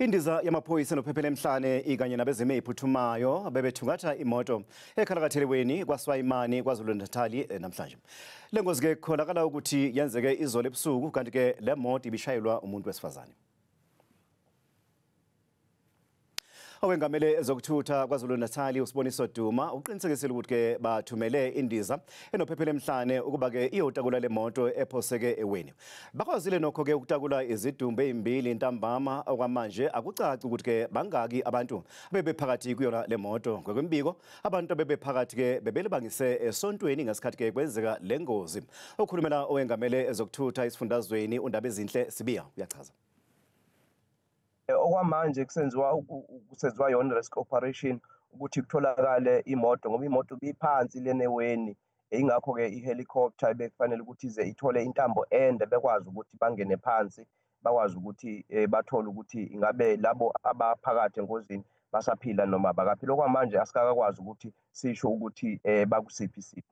Indiza yamaphoyisa nophephela emhlane ikanye nabezimo eziphuthumayo bebethungatha imoto ekhalakatheleweni kwaSwayimani KwaZulu-Natali namhlanje. Le ngozi ke kukholakala ukuthi yenzeke izolo ebusuku, kanti ke le moto ibishayelwa umuntu wesifazane. Owengamele ezokuthutha KwaZulu-Natali uSiboniso Duma uqinisekisile ukuthi ke bathumele indiza enophephela emhlane ukuba ke iyotakula le moto ephoseke eweni. Bakwazile nokho ke ukutakula izidumbu ezimbili ntambama. Okwamanje akucaci ukuthi ke bangaki abantu abebephakathi kuyona le moto. Ngokwembiko abantu abebephakathi ke bebelibangise esontweni ngesikhathi ke kwenzeka le ngozi. Okhulumela owengamele ezokuthutha isifundazweni uNdabezinhle Sibiya uyachaza. Okwamanje kusenziwa yona rescue operation ukuthi kutholakale imoto, ngoba imoto ibiphansi leneweni, ingakho-ke i-helicopter bekufanele ukuthi ize ithole intambo ende bekwazi ukuthi bangene phansi, bakwazi ukuthi bathole ukuthi ingabe labo abaphakathi engozini basaphila noma abakaphili. Okwamanje asikakwazi ukuthi sisho ukuthi bakusiphi isimo.